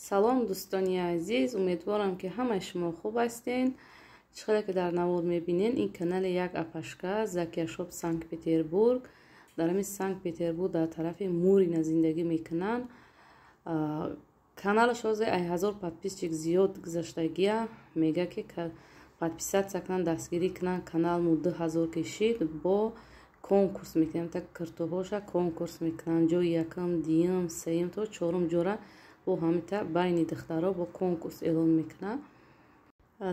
Салом дӯстони азиз, умедворам ки ҳамаи шумо хуб ҳастен. Чӣ қадар ки дар навор мебинен, ин канали як апашка Закия Шоп Санкт-Петербург. Дар ҳамин Санкт-Петербург дар тарафи Мурина зиндагӣ мекунанд. Каналаш ҳозир 1000 подписчик зиёд гузаштагия. Мега ки подписаться кунанд, дастгирӣ кунанд. Канал мо 2000 кишид, бо конкурс мекунем, та киртоҳоша конкурс мекунанд. Ҷои якум, дуюм, сеюм то чорум ҷора бо ҳамита байни духтаро бо конкурс эълон мекунад.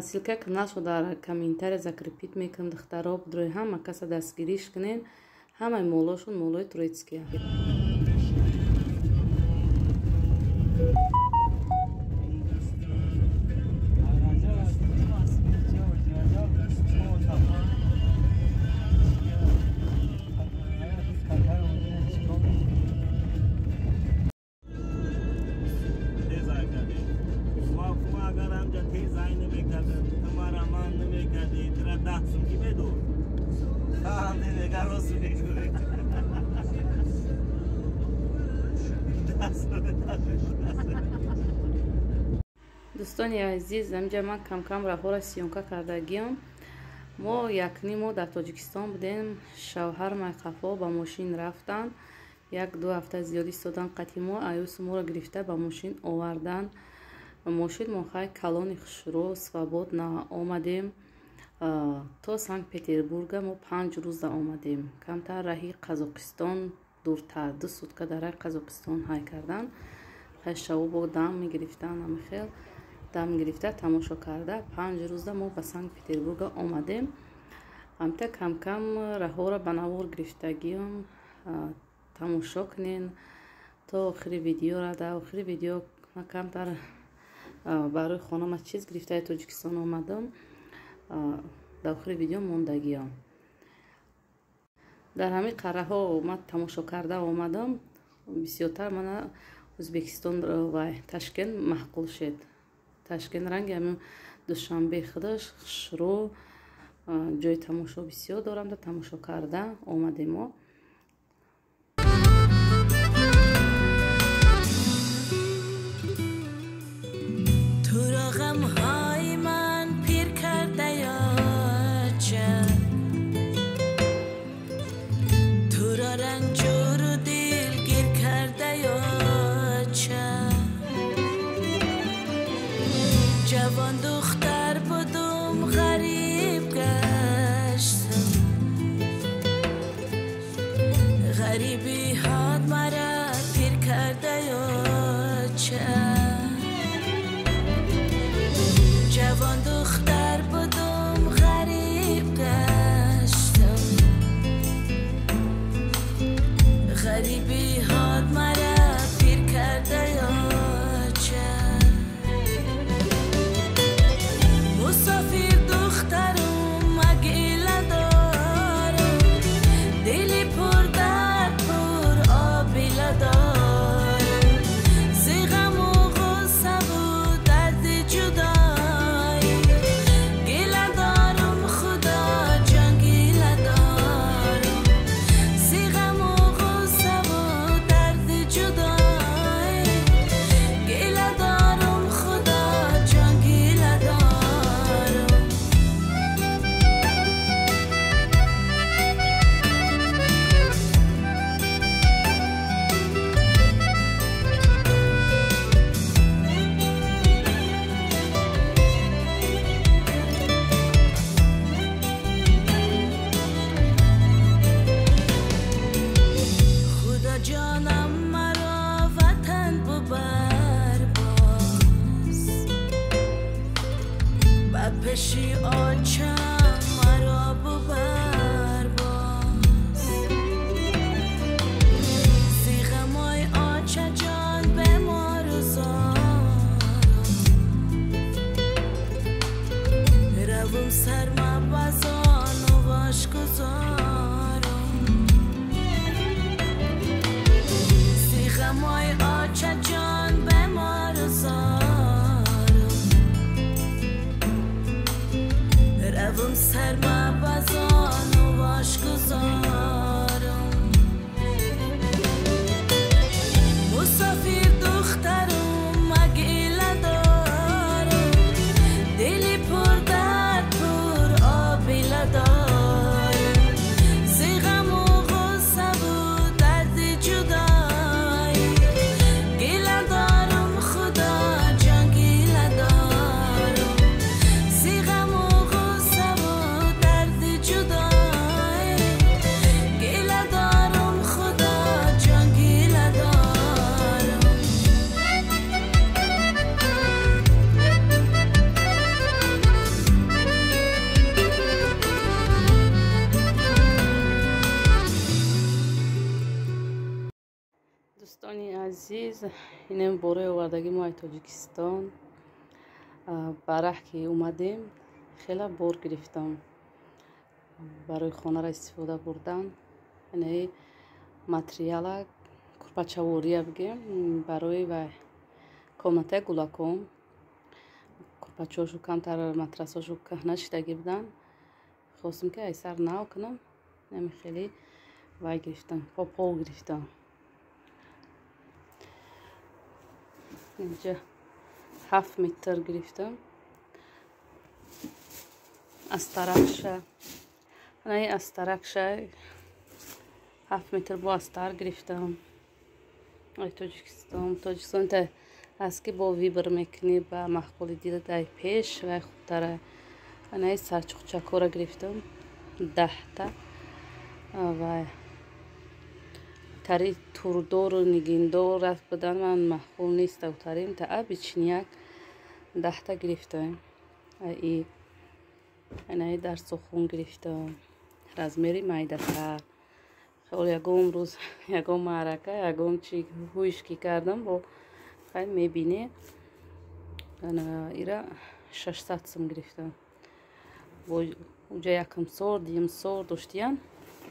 Ссылка каналшо дар комментария закрепить мекунам. Духтаро бидрои ҳама каса дастгириш кунед. Ҳамаи молошон молои турецкия. Дӯстони азиз, инҷа ман камкам раҳоро съёмка кардагиам. Мо якним моҳ дар Тоҷикистон будем. Шавҳар майқафо ба мошин рафтанд. Як-ду ҳафта зиёд истодан қати мо, аюсу моро гирифта ба мошин овардан. Мошин мо хай калони хушрӯ свободно омадем. То Санкт-Петербурга мо 5 рӯза омадем. Камтар раҳи Қазоқистон дуртар, 2 сутка дар раҳи Қазоқистон ҳай кардан. Хай шаву бо дам мегирифтан, ҳамихел дам гирифта тамошо карда 5 рӯза мо ба Санкт-Петербурга омадем. Ҳамта камкам раҳоро ба навор гирифтагиам, тамошо кунен то охири видеора. Дар охири видео ман камтар барои хонама чиз гирифтаи Тоҷикистон омадам. Дар охири видео мондагиам. Дар ҳамин қарраҳо ман тамошо карда омадам. Бисёртар мана Ӯзбекистон ва Ташкент маъқул шуд. Ташкент ранги ҳамин Душанбе худаш хушрӯ, ҷои тамошо бисёр дорам. Да тамошо карда омадем мо. Туро ғамҳои ман пир карда ёча, туро ранҷуру дилгир карда ёча. Ҷавон духтар будум, ғариб гаштам, ғарибӣ ҳод мара пир карда ёча. Ҷавон духтар будум, ғариб гаштам, ғарибӣ ҳод мара пир карда ёча. Азиз, инем бораи овардаги мо ай Тоҷикистон. Бараҳ ки омадем, хела бор гирифтам барои хонара истифода бурдан. Инаи материала курпачавория бигем барои вай комнатаи гулакон. Курпачаҳошу камтар матрасҳошу кӯҳна шидагӣ буданд. Хостем ки ай сар нав кунам. Инами хеле вай гирифтам, попов гирифтам. Инҷа 7 метр гирифтам. Астаракша. Анаи астаракша 7 метр бо астар гирифтам. Ай Тоҷикистон, Тоҷикистон та аст ки бо вибр мекунӣ ба маҳқули дилат ай пеш вай хубтара. Анаи сарчуқчакҳоро гирифтам 10та ва тари турдору нигиндор рафт будан ман маҳқул нест тарим та абичиняк 10та гирифтам. И анаи дарсохун гирифтам размери майдатар. Хел ягон рӯз ягон маърака ягон чи ҳуйш ки кардам бо хай мебине. Ана ира 600 сум гирифтам. Бо уҷа якм сор дим сор доштиян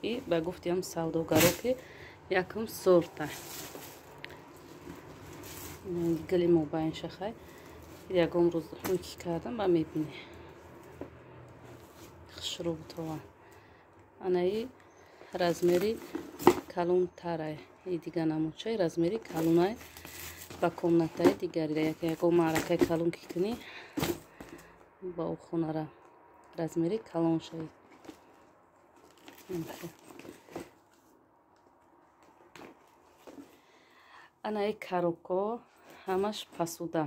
и ба гуфтиям савдогаро ки якм сорта. Гили мобайн шахай ягон рӯз ҳуй ки кардам ба мебине. Хушрӯ бутова. Анаи размери калонтарай. И дига намучай размери калонай ба комнатаи дигари ягон маъракаи калон ки кунӣ ба ӯ хонара размери калон шавид. Анаи коробко ҳамаш пасуда.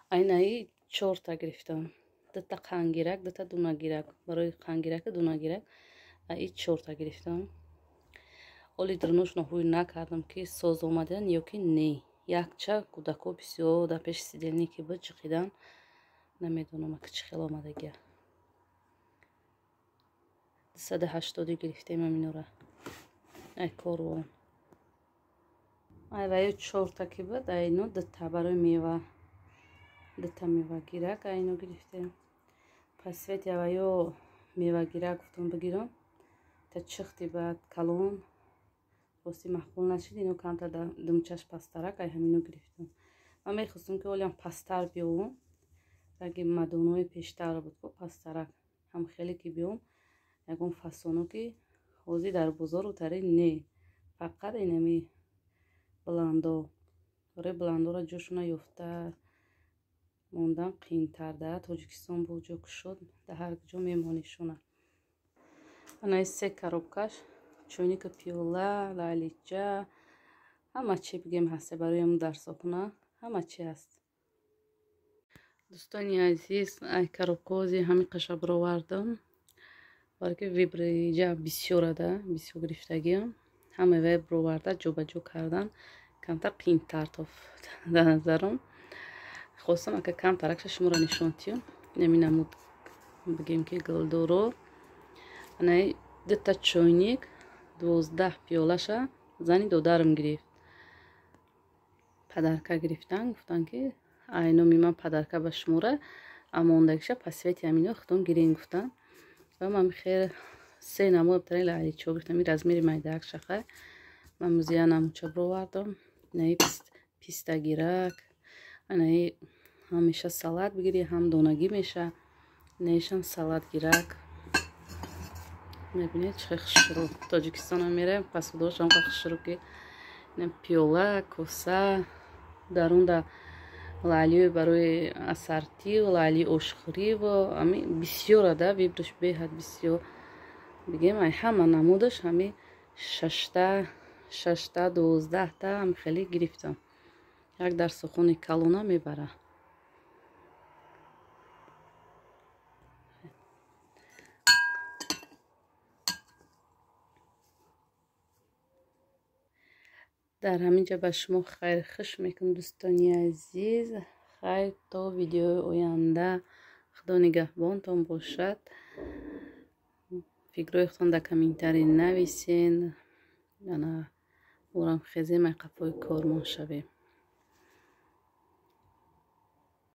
Айнаи 4та гирифтам. 2та қангирак, 2та дунагирак. Барои қангирака дунагирак и 4та гирифтам. Оли дурношно ҳуй накардам ки соз омадан ё ки не. Якча кӯдако бисёр дар пеши сиделни ки буд чиқидан. Намедонам ки чӣ хел омадагия. 280 гирифтем аминора. Ай корвон. Ай ваю 4та ки буд, айно 2та барои мева. 2та мевагирак айно гирифтем. Пасвет яваю мевагирак гуфтам бигирам. Та чихти баъд калон рости маҳқул нашид, ино камтар думчаш пастарак ай ҳамино гирифтам. Ман мехостам ки олиам пасттар биёвам. Раги мадонои пештар буд ко пастарак. Ҳам хеле ки биём ягон фасоно ки ҳозир дар бозор утари не. Фақат инами баландо. Барои баландоро ҷошона ёфта мондан қиинтар да. Тоҷикистон бо ҷо кушод, дар ҳар ҷо мемонишона. Анаи 3 коробкаш чойника пиёла, лалича, ҳама чи бигем ҳаст барои ам дарсохона, ҳама чи ҳаст. Дӯстони азиз, ай коробкози ҳами қаша бировардам. Барои ки вибриҷа бисёр ада, бисёр гирифтагиам. Ҳама вай бироварда ҷобаҷо кардан камтар қиинтар тоф дар назарам. Хостам ака камтаракша шуморо нишон диҳам. Инами намуд бигем ки гулдоро. Анаи 2та чойник 12 пиёлаша зани додарам гирифт. Падарка гирифтан, гуфтан ки ай номи ман падарка ба шумора амондагиша пасвети амино худон гирин гуфтан. Ва ман хел 3 намуд тари лаличо гирифтам. Ин размери майдаак шахай. Ман музия намуча бировардам. Инаи пистагирак, анаи ҳамеша салат бигирӣ, ҳам донагӣ меша. Инаишам салатгирак. Мебинед чӣ хел хушрӯ. Тоҷикистон мерем, пасудош ҳам хушрӯ ки пиёла, коса, дарунда лалиёи барои ассортив, лали ошхӯриву ами бисёр ада вибраш беҳад бисёр. Бигем ай ҳама намудаш ҳами 6та, 6та, 12та ҳам хеле гирифтам. Як дарсохони калона мебара. Дар ҳамин ҷо ба шумо хайрхуш мекунам дӯстони азиз. Хайр то видеои оянда. Худо нигаҳбонтон бошад. Фикрҳои худтон дар комментарий нависен. Ана Орам хезем, ай қафои кормон шавем.